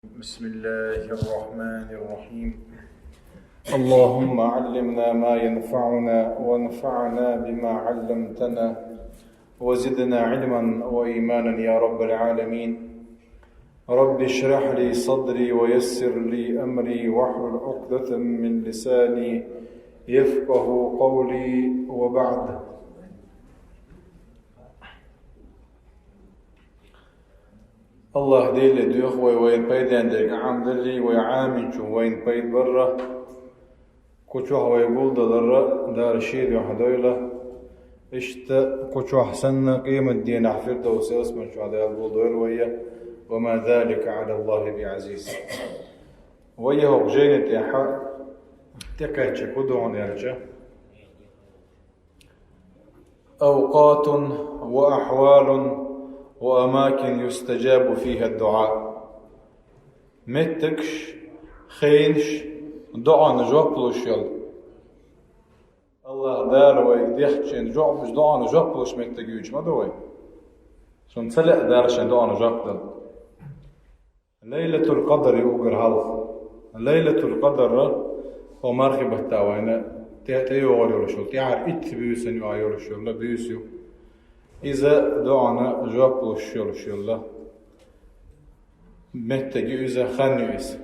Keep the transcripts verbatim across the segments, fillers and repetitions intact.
بسم الله الرحمن الرحيم. اللهم علمنا ما ينفعنا وانفعنا بما علمتنا وزدنا علما وإيمانا يا رب العالمين. رب اشرح لي صدري ويسر لي أمري واحلل عقدة من لساني يفقه قولي وبعد. Аллаха Деле доьху вай вайна пайден дерг Ӏамадалар, вай Ӏамийчун вайна пайда бар. Кху чохь вай гулдалар Дала Шен дуьхьа дойла. Иштта кху чохь санна, къематдийнахь Фирдовс ялсамани чохь Дала гулдойла вай. وما ذلك على الله بعزيز. Вай хӀокху жайни тӀехь тӀекхаьчча хӀун ду хьуна аьлча, أوقات وأحوال وأماكن يستجاب فيها الدعاء. Меттигаш, хенаш, доӀана жоп луш йолу. Аллаха Дала вайга дехначийн жоп, доӀана жоп луш меттиг юьйцуш ма ду вай. Шуна ца лаьа Дала шайн доӀана жоп дала. Лайлатул-Къадр ю уггар хьалха. Лайлатул-Къадр хӀо мархи баттахь вайна тӀе-, тӀейогӀур йолуш йолу, тӀаьхьара итт буьйсанна юкъахь йолуш йолу буьйса ю. Иза доӀана жоп луш йолуш йолу меттиг ю иза, хан ю иза.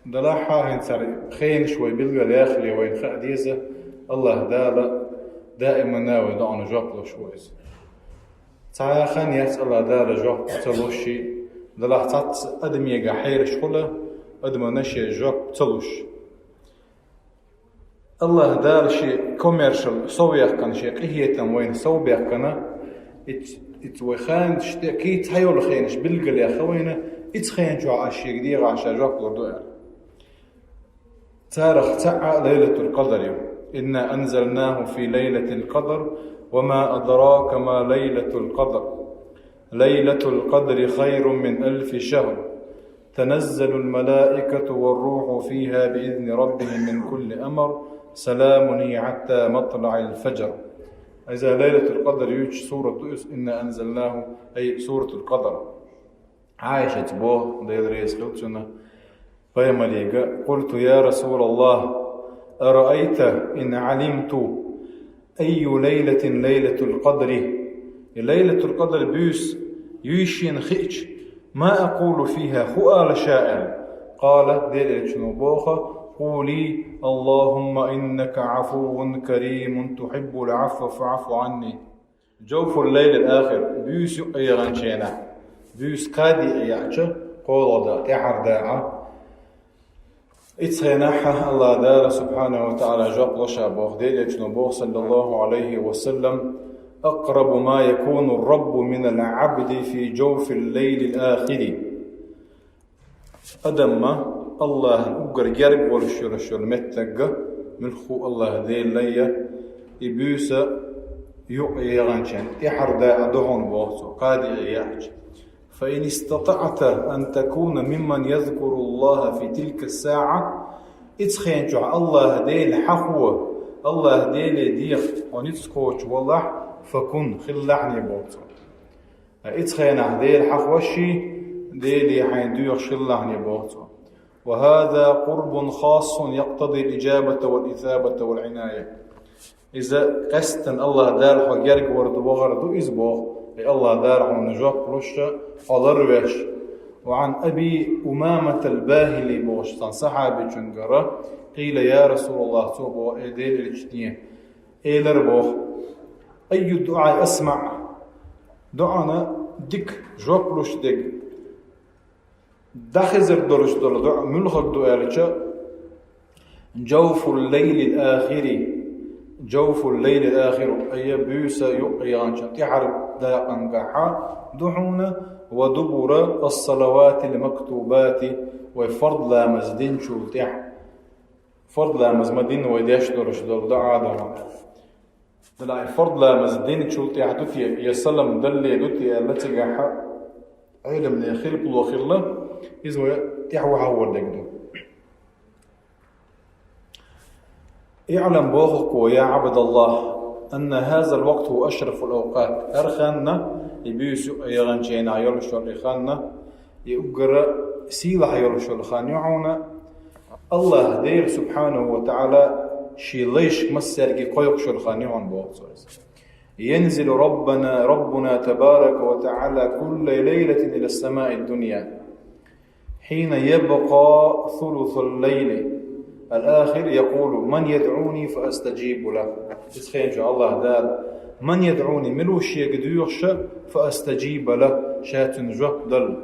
Делахь а хӀинца хенаш вай билгал яхале, вайна хаа деза, Аллаха Дала даиманна вай доӀана жоп луш ву иза. Цхьа а хан яц Аллаха Дала жоп ца луш, делахь цхьацца адамега хьераш хуьлу, адамана шен жоп ца луш. Аллаха Дала шен комаьршалла совбаьккхина, шен къинхетам вайна совбаьккхина, иц-, иц вай хенаш тӀе кхин цхьа йолу хенаш билгал яхна вайна, иц хен чохь аш шега дегӀахь ша жоп лур ду аьлла. Царах цхьаъ Лайлатул-Къадр ю. إنا أنزلناه في ليلة القدر وما أدراك ما ليلة القدر. ليلة القدر خير من ألف شهر. تنزل الملائكة والروح فيها بإذن ربهم من كل أمر. سلام هي حتى مطلع الفجر. Иза Лайлатул-Къадр юьйцуш сурат ду иза, إنا أنزلناه، ай, Суратул-Къадр. Ӏайшас боху, Дела реза хуьлда цунна, пайхамарига: قلت يا رسول الله، أرأيت إن علمت أي ليلة ليلة القدر. И Лайлатул-Къадр буьйса юй шена хиъча, ما أقول فيها، хӀун ала ша аьлла. قال، Делан Элчано боху: قولي اللهم إنك عفو كريم تحب العفو فاعف عني. Джавфул-лайлил-ахир, буьйса юкъа егӀанчу хенахь, буьйса кхади а яьлча, кхоалгӀа даа, тӀаьхьара даа. Иц хенахь Аллаха Дала субхьанаху ва таӀала жоп ло ша боху, Делан Элчано боху, саллаллаху Ӏалайхи ва саллам: أقرب ما يكون الرب من العبد في جوف الليل الآخر. Адамма Аллахьан уггар герга волуш йолуш йолу меттиг, муьлхха ву Аллаха Делан лай, и буьйса юкъа егӀанчу хенахь, тӀаьхьара даа ду хьуна боху цо, кхади а яьлча. فإن استطعت أن تكون ممن يذكر الله في تلك الساعة, иц хен чохь Аллаха Дела хьахо, Аллаха Деле деха хьо ницкъ кхочуш валахь, فكن, хилалахь хьуна боху цо. Иц хенахь Дела хьахош, Деле хьайна доьхуш хилалахь хьуна боху цо. وهذا قرب خاص يقتضي الإجابة والإثابة والعناية. Иза къаьсттина Аллаха Дала хьо герга вар ду, вахар ду иза боху, и Аллаха Дала хьуна жоп луш, хьо ларвеш. وعن أبي أمامة الباهلي бохуш цхьана сахьабичуьнгара, قيل يا رسول الله, цо боху, эй Делан Элчане, элира боху: أي الدعاء أسمع؟ ДоӀана дика жоп луш дерг, дӀахезар долуш долу доӀа муьлхарг ду аьлча, جوف الليل الآخر, جوف الليل الآخر, айя буьйса юкъа егӀанчу тӀаьхьара дакъангахьа ду хьуна, ودبر الصلوات المكتوبات, вай фард ламаз динчул тӀаьхьа. Фард ламаз ма дина вай деш долуш долу доӀа ду хьуна. Делахь и фард ламаз динчул тӀаьхьа ду те, я салам далале ду те аьлла, цигахьа Ӏеламнехан хилпало хилла, иза вай тӀаьхьа вахьа вар дерг ду. اعلم, боху-кх, يا عبد الله, أن هذا الوقت هو أشرف الأوقات. ХӀара ханна, и буьйса юкъа егӀанчу хенахь йолуш йолу и ханна, И уггара сийлахь йолуш йолу хан ю хьуна, Аллаха Дела субхьанаху ва таӀала шен лайшка массаьрга кхойкхуш йолу хан ю хьуна боху цо иза. ينزل ربنا، ربنا تبارك وتعالى كل ليلة إلى السماء الدنيا حين يبقى ثلث الليل الآخر يقول: من يدعوني فأستجيب له. Иза хенчу Аллаха Дала: من يدعوني, мила ву шега доьхуш, فأستجيب له, ша цунна жоп дала.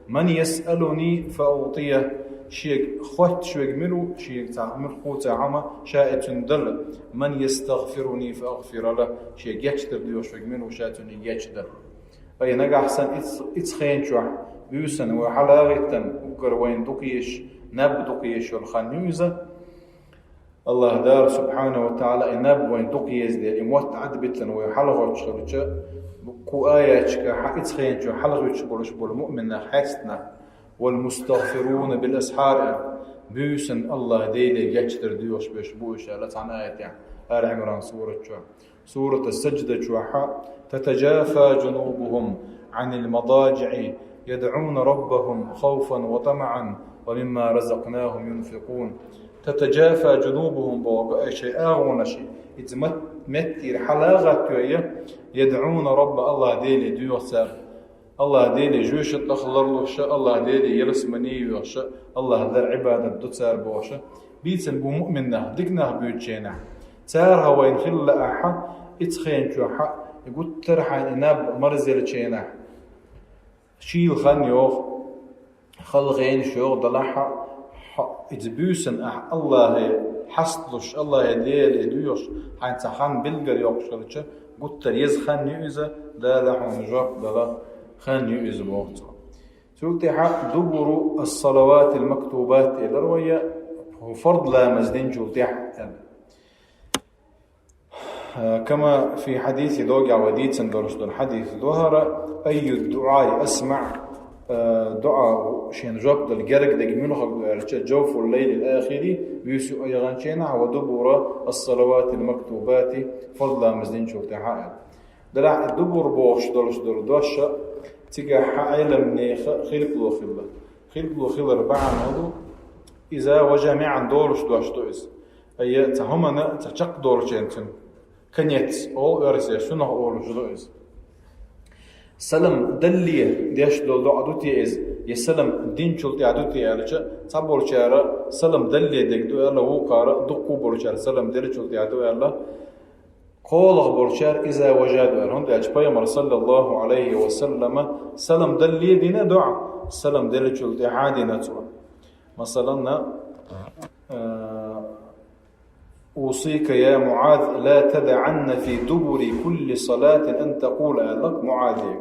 من يسألني فأعطيه, шега хоттуш верг мила ву, шега цхьа муьлхха цхьа хӀума, ша и цунна дала. من يستغفرني فأغفر له, шега гечдар доьхуш верг мила ву, ша цунна и гечдала. Ай, нагахь санна иц-, иц хенчохь буьйсанна вай хьалагӀиттина, уггар вайна дукха езаш, наб дукха езаш йолу хан ю иза. Аллаха Дала субхьанаху ва таӀала и наб вайна дукха еза дела, и мотт Ӏадбитина вай хьалагӀоттуш хилча, кху аяташка хьа иц хенчохь хьалагӀуьттуш болуш болу муъминнах хьаьстина, والمستغفرون بالأسحار, буьйсанна Аллаха Деле гечдар доьхуш берш бу уьш аьлла цхьана аятехь, Али Ӏимран сурат чохь. Сурат ас-Сажда чохь: تتجافى جنوبهم عن المضاجع يدعون ربهم خوفا وطمعا ومما رزقناهم ينفقون. تتجافى جنوبهم боху, ай шайн агӀонаш иза мат-, меттера хьалагӀаттайой, يدعون رب, Аллаха Деле доьху цара. Аллаха Деле жоьжахатин тӀехь ларлуш, Аллаха Деле ялсамане йоьхуш, Аллаха Далла Ӏибадат до цара бохуш. Бийцина бу муъминнах, дика нах буьйцучу хенахь. Царах вайна хилла ахьа, иц хенчохь, и гуттар а хьайна и наб марзъеллачу хенахь. Шийла хан йогӀу, хала хенаш йогӀу далахь а, хьо, иза буьйсанна ахьа Аллахе хьасталуш, Аллахе Деле доьхуш, хьайна цхьа хан билггал йоккхуш хилча, гуттар а еза хан ю иза, Дала хьуна жоп дала хан ю иза боху цо. Цул тӀаьхьа دبر الصلوات المكتوبات элира вай, фард ламаз динчул тӀаьхьа аьлла. كما في حديث, догӀа вай дийцина долуш долу хьадис ду хӀара: أي الدعاء أسمع, э, дуӀа шена жоп дала герга дерг муьлхарг ду аьлча, جوف الليل الآخر, буьйсанна айханчу хенахь, ودبر الصلوات المكتوبات, фард ламаз динчул тӀаьхьа аьлла. Делахь и дубур бохуш долуш долу дош а цигахь хьан Ӏеламнеха хилкало хилла. Хилкало хилар бахьана ду, иза важа маьӀна долуш дош ду иза. Ай, цхьа хӀумана, цхьа чекхдолучу хенахь цуьнан конец олу оьрсаша, цунах олуш ду иза. Салам далле деш долу доӀа ду те иза, я салам динчул тӀаьхьа ду те аьлча, цхьаболчара салам далле дерг ду аьлла, вукхара дуккха а болчара салам деллачул тӀаьхьа ду аьлла. КхоалгӀа болчара иза важа ду аьлла, хӀунда аьлча Пайхамара, саллаллаху Ӏалайхи ва саллама, салам далле дина доӀа, салам деллачул тӀаьхьа дина цо. Масалан, а, أوصيك يا معاذ لا تدعن في دبر كل صلاة أن تقول, аьлла МуӀазе.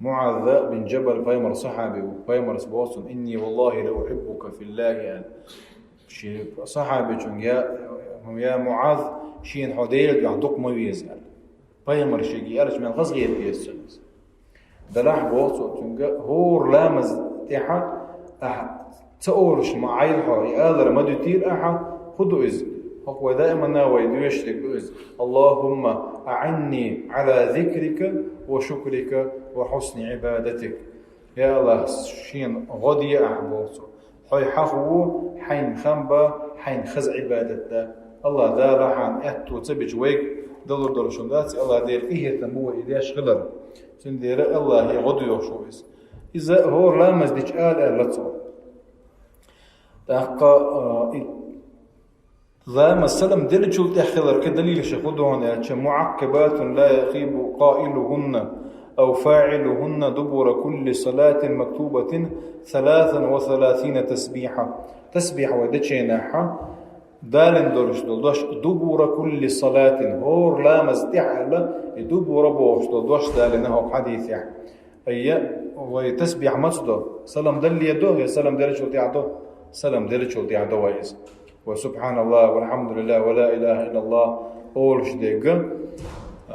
МуӀаз бин Джабал Пайхамаран сахьаби ву. Пайхамарас боху цунна: إني والله لأحبك في الله, аьлла. Шен сахьабичуьнга: я, я МуӀаз, шена хьо Делан дуьхьа дукха ма веза, аьлла. Пайхамара шега аьлча, мел хазахета деза цунна иза. Делахь боху цо цуьнга: хӀора ламаз тӀаьхьа ахьа ца олуш ма Ӏайла хьо, и алар ма дуьтийла ахьа, хӀун ду иза? ХӀокху вай даимана вай доьшуш дерг ду иза: اللهم أعني على ذكرك وشكرك وحسن عبادتك. Я Аллах, шена гӀо де ахьа, боху цо. Хьо хьахо, хьайна хам бан, хьайна хаза Ӏибадат дан. Аллах Дала хьан аьтто ца бича вайга далур долуш хӀума дац, Аллах Дела къинхетам бу вай и деш хилар. Цундела Аллахе гӀо доьхуш ву иза. Иза хӀора ламаз дича ала аьлла цо. ТӀаккха, а, и ламаз салам деллачул тӀехь хиларга далилаш хӀун ду хьуна аьлча: معقبات لا يخيب قائلهن أو فاعلهن دبر كل صلاة مكتوبة ثلاثا وثلاثين تسبيحة. Тасбихь вай дечу хенахь далийна долуш долу дош, دبر كل صلاة, хӀора ламаз тӀехь аьлла, и дубура бохуш долу дош далийна хӀокху хьадисехь. Айя, вай тасбихь маца до? Салам далле до, я салам деллачул тӀехь до? Салам деллачул тӀехь до вай иза. Вай سبحان الله والحمد لله ولا إله إلا الله олуш дерг,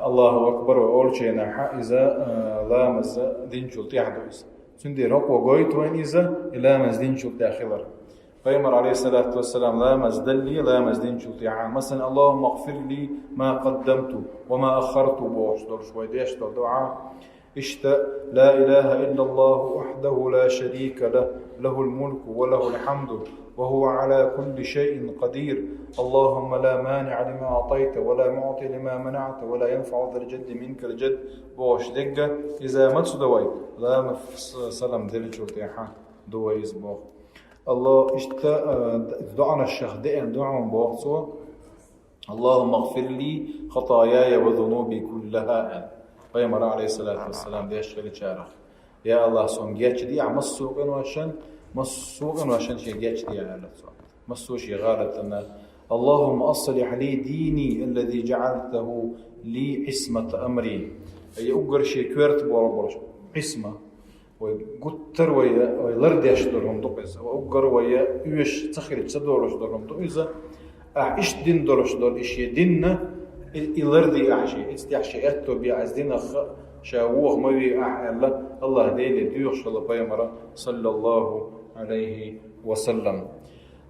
الله أكبر вай олучу хенахь, иза, а, ламаз динчул тӀехь ду иза. Цундела хӀокхо гойту вайна иза, и ламаз динчул тӀехь хилар. Пайхамар, عليه الصلاة والسلام, ламаз далле, ламаз динчул тӀехьа, масалан: اللهم اغفر لي ما قدمت وما أخرت бохуш долуш вай деш долу доӀа, Иштта: لا إله إلا الله وحده لا شريك له، له الملك وله الحمد وهو على كل شيء قدير. اللهم لا مانع لما أعطيت ولا معطي لما منعت ولا ينفع ذا الجد منك الجد. Бохуш дерг иза маца ду вай? Ламаз салам деллачул тӀехьа ду вай иза боху. Алло, иштта, э, д-, доӀанашах деана доӀа боху цо: اللهم اغفر لي خطاياي وذنوبي كلها. Пайхамара, алейхиссалату вассалам, деш хилчарах: «Я Аллах, сон гечдехьа массо а къиношан, массо а къиношан шен гечдехьа», — аьлла цо. Массо а шен гӀалатана. اللهم أصلح لي ديني الذي جعلته لي عصمة أمري. Я уггар шен коьрта болу болуш, Ӏисма. Вай гуттар вай, вай лардеш долу хӀума ду иза. Вай уггар вай оьшуш ца хилча ца долуш долу хӀума ду иза. Ахь иштта дин долуш долу и шен динна, и, и ларди ахь шен, иза тӀехь шен аьтто бе, иза динах ша воху ма ве ахь аьлла, Аллах Деле доьхуш хилла пайхамара, саллаллаху алейхи ва саллам.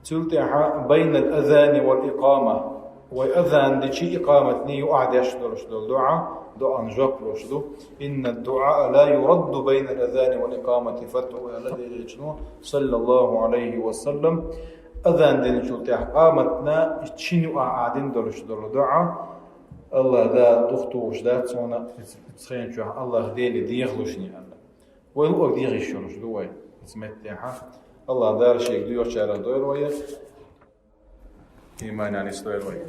Цул тӀаьхьа: بين الأذان والإقامة. Вай азан дичи икъаматни юкъахь деш долуш долу доӀа, доӀан жоп луш ду. إن الدعاء لا يرد بين الأذان والإقامة فادعوا, аьлла Делан элчано, саллаллаху алейхи ва саллам. Азан динчул тӀаьхьа къаматна шин юкъахь Ӏадин долуш долу доӀа, Аллах Дала духтугӀуш дац цунна, цхьаьна чохь Аллах Деле дехалушни аьлла. Вай луъург дехийш йолуш ду вай. Иза меттехьа. Аллах Дала шега доьхучарах дойла вай. Иман нисдойла вай.